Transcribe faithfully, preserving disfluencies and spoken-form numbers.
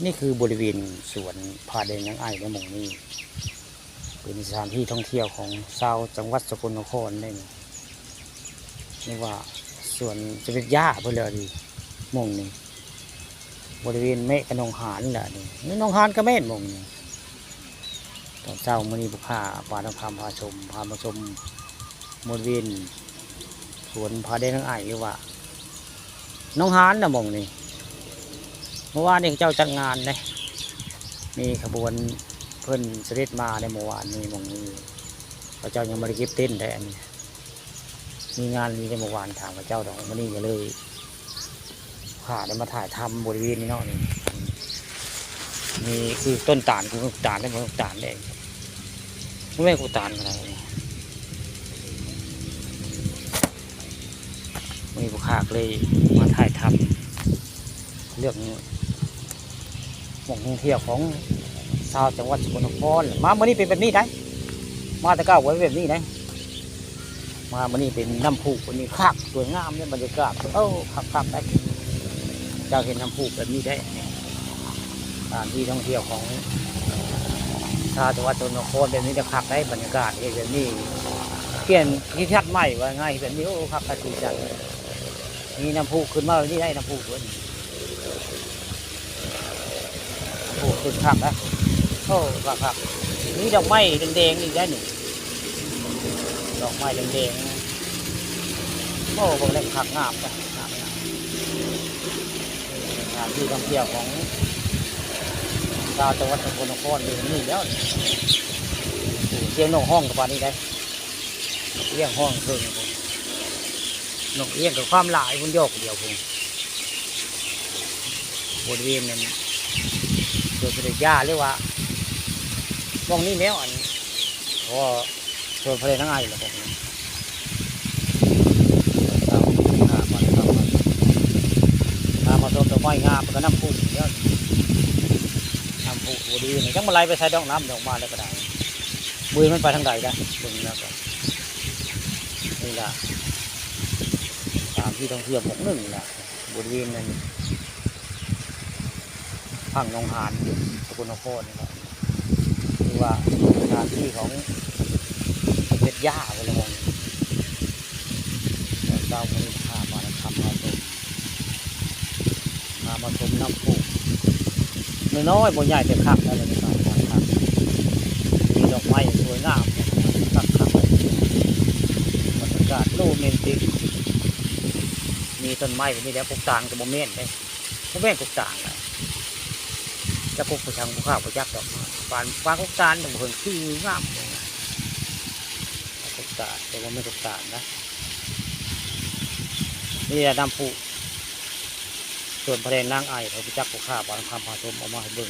นี่คือบริเวณสวนผาแดงนางไอ่ในหม่องนี้ เป็นสถานที่ท่องเที่ยวของชาวจังหวัดสกลนครเลยนี่ นี่ว่าสวนสเปซหญ้าเพิ่นเลยนี่หม่องนี้ บริเวณแม่กับหนองหานแหละนี่ นี่หนองหานก็แม่นหม่องนี้ ตอนเช้ามื้อนี้ผู้ข้าปาทองคำพาชม พามาชมบริเวณสวนผาแดงนางไอ่ หรือว่าหนองหานนะหม่องนี้ เมื่อวานนี้เจ้าจัดงานเด้ มีขบวนเพิ่นเสด็จมาในเมื่อวานนี้หม่องนี้ เขาเจ้ายังบ่ได้เก็บเต็นท์ได้อันนี้ มีงานนี้ในเมื่อวานถามพระเจ้าดอก มื้อนี้ก็เลย ข้าได้มาถ่ายทำบริเวณนี้เนาะนี่ นี่คือต้นตาล กูตาลได้บ่ ตาลได้ บ่แม่นกูตาลอะไรนี่ มื้อนี้ผู้ข้าก็เลยมาถ่ายทำเรื่องหม่องท่องเที่ยวของชาวจังหวัดสกลนคร มามื้อนี้เป็นแบบนี้ได้ มาแต่เก่าบ่เป็นแบบนี้ได้ มามื้อนี้เป็นน้ำพุ อันนี้คัก สวยงามเนี่ย บรรยากาศ เอ้า คักๆ ได้ อยากเห็นน้ำพุแบบนี้ได้เนี่ย สถานที่ท่องเที่ยวของชาวจังหวัดสกลนครแบบนี้จะคักได้ บรรยากาศเฮ็ดแบบนี้ เปลี่ยนที่ทัดใหม่ว่าไง แบบนี้ โอ้ คัก คัก ดีจัง มีน้ำพุขึ้นมาแบบนี้ได้ น้ำพุด้วย โอ้ คึกคักนะ โอ้ คักคัก มีดอกไม้แดงๆ อีกได้นี่ ดอกไม้แดงๆ โอ้ เบิ่งแล้วคัก งามจ้ะ งาม งาม สถานที่ท่องเที่ยวของชาวจังหวัดสกลนครอยู่นี่แล้ว โอ้ เสียงนกฮ้องก็ปานนี้ได้ เสียงฮ้องเพิ่น นกเอี้ยงกับความหลาย พุ่น ยอกเดียว พุ่น บริเวณนั้นสวนผาแดงนางไอ่ หรือว่าหม่องนี้แนวอัน พอสวนผาแดงนางไอ่ล่ะ พวกนี้ พามาชมดอกไม้งาม มันก็น้ำพุเด้อ น้ำพุบริเวณนี้ จักมันไหลไปไสดอก น้ำออกมาแล้วก็ได้ บ่ฮู้มันไปทางใดนะ เบิ่งแล้วก็ นี่ล่ะ สถานที่ท่องเที่ยวหม่องหนึ่งล่ะ บริเวณนั้น ฝั่งหนองหาน อยู่สกลนครนี่แหละ คือว่าสถานที่ของเฮ็ดหญ้าไปเลย ตอนเช้ามื้อนี้พามาทำมาชม พามาชมน้ำพุ น้อยๆ บ่ใหญ่แต่คักแล้ว น้อยๆ คัก มีดอกไม้สวยงาม คักๆ บรรยากาศโรแมนติก มีต้นไม้แบบนี้แล้ว กกตาลก็บ่แม่นเด้ บ่แม่นกกตาลนะ จักกกไปทางภูเขาบ่จักดอก ปาน ปานกกตาลก็บ่เห็น คืองาม กกตาล แต่ว่าแม่นกกตาลนะ นี่แหละน้ำพุ สวนผาแดงนางไอ่ พระพุทธเจ้าผู้ข้าปาทองคำพาชมเอามาให้เบิ่ง